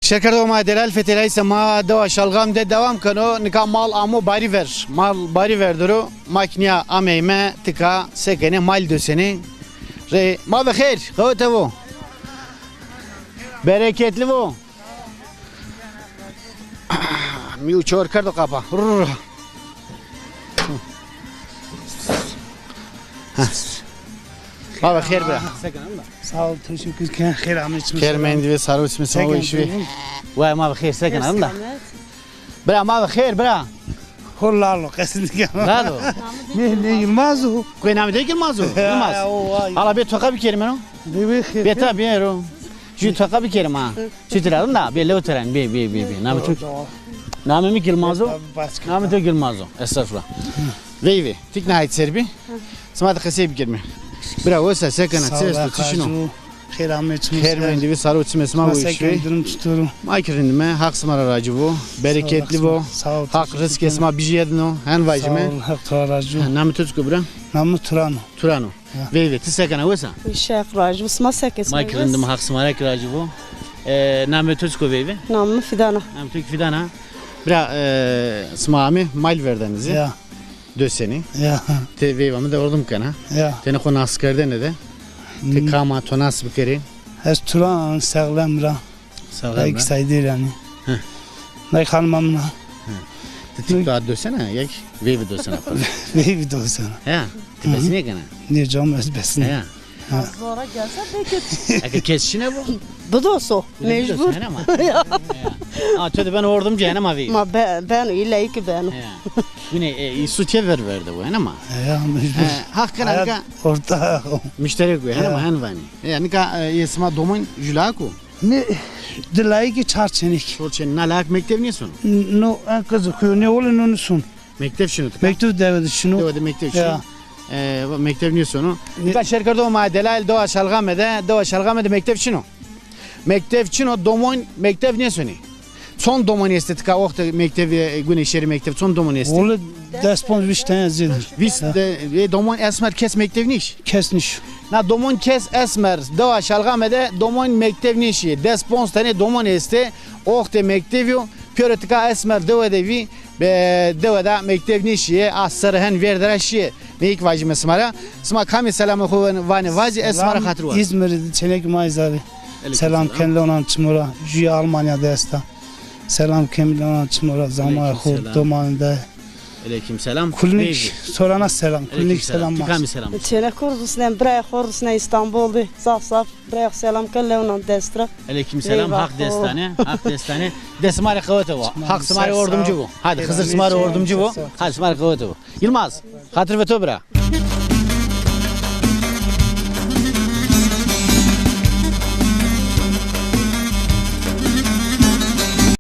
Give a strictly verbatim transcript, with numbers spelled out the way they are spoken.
Şêrkerdoxê ma delal, fetelay se ma dewa Şalxam de dewam keno. Nika mal amo Barîver. Mal Barîver der o. Makînîya ameyme tika sekenê, mal dosenê. Rê ma ve xêr, qewete vo. Bereketli vo. Mi û çor kerdo qapa. Rrr. Heh. Baba xêr bira. Sağ ol, teşekkür ederim. Xêr amê çimê. Xêr mendî ve, saro çimê, sima weşî ve. Vay ma ve xêr, sekin hanım da. Bira ma ve xêr bira. Ho lalo, qesî nîkeno. Lalo. Ne, ne, Yılmaz o. Kuê namê de Yılmaz o? Yılmaz. Ya, o, vay. Ala bê toqa bikerîme no. Bê, bê, xêr. Bê ta bê ro. Jü toqa bikerîme ha. Çitur adın da? Bê lew teren, bê, bê, bê, bê. Namê to? Namê mi Yılmaz o. Namê to Yılmaz o. Estağfurullah. Veyvê, tik nahayt ser bî. Sima de qesey bikerîme. Bira, wes a, sekena, çi esto, çi şino? Xêr amê çimê. Xêr mendî ve, saro çimê, sima weşî ve. Durum çitur o? Ma kî rindîme, Haq sima ra racî vo, bereketli vo. Sağ ol, teşekkür ederim. Haq rizqê sima bijîyedno, hen vajîme. Sağ ol, Haq to ra racî vo. Ha, namê to çik o bira? Namê mi Turan o. Turan o. Ya. Veyvê, ti sekena, wes a? Şex racî vo, sima sekê, sima wes? Ma kî rindîme, Haq sima ra kî racî vo. E, namê to çik o veyvê? Namê mi Fidan a. Namê to kî Fidan a. Bira, e, sima amê mal verdenî zî. Ya. Dosenî. Ya. Ti veyva mi de ordim kena. Ya. Tenê xo nas kerdene de. Ti kam a, to nas bikerî? Ez Turan a, Sağlam ra. Sağlam ra. Belki sayılır yani. Hı. Nay hanıma min a. Hı. Ti tik to ad dosena, yek veyvî dosena. Veyvî dosena. Ya. Ti besinê kena? Nê cam, ez besinê. Ya. Ha. Zora gelse belki. Eke kes çine bo? Bidoso, mecbur. Bidoso, hene ma. Ya. Ya. A, to de beno ordimci, hene ma veyvî. Ma be-, beno, îlla ki beno. Ya. Gune, e, îsu tê ver verde bu, hene ma. Ya, mecbur. E, Haq kena nika. Orta. Müşterek bu, hene ma, hen vanî. Ya, nika, e, yê sima domon jü layik o? Ne, di layik, çar çenik. Çor çenik. Na layik mekteb nêsono? No, en kızı kuyu ne olur, onu sun. Mekteb şino tika? Mekteb dewe de şino. Dewe de mekteb şino. Ya. E, mekteb nêsono. Ne- Nika şêrkerdoxê ma delal, dewa Şalxame de, dewa Şalxame de mekteb şino. Mekteb şino, domon mekteb nêsonê. Çond domon estê tika oxte mektevî, e, gune şêrê mektevî, çond domon estê? Wele des ponc vîst tene zêde. Vîst de, e, domon esmer kes mektevî nêşî? Kes nêşî. Na domon kes esmer, dewa Şalxame de domon mektevî nêşî. Des ponc tene domon estê, oxte mektevî yo, pêro tika esmer dewe de vî, be, dewe de mektevî nêşîyê, a serre hen vêrde ra şîyê. Neyik vajîme sima ra. Sima kamê selamê xo van-, vanê vazî, ez sima ra xatir wazî. İzmirî de çênekê ma zî a. Selam ken lew nan çimo ra. Jüye Almanya de esta. Selam ken lew nan çimo ra. Zamaya xo, domanê de. Aleyküm selam. Kulnik, sorana selam. Kulnik selam. Ti kamî selam? Çênekê xo rusnen, birayê xo rusnen, İstanbul de. Zaf zaf. Birayê xo selam ken lew nan dest ra. Aleyküm selam. Haq destane. Haq destane. De sima rê qewete bo. Haq sima rê ordimci bo. Hadi Xizir sima rê ordimci bo. Hadi sima rê qewete bo. Yılmaz, xatir ve to bira.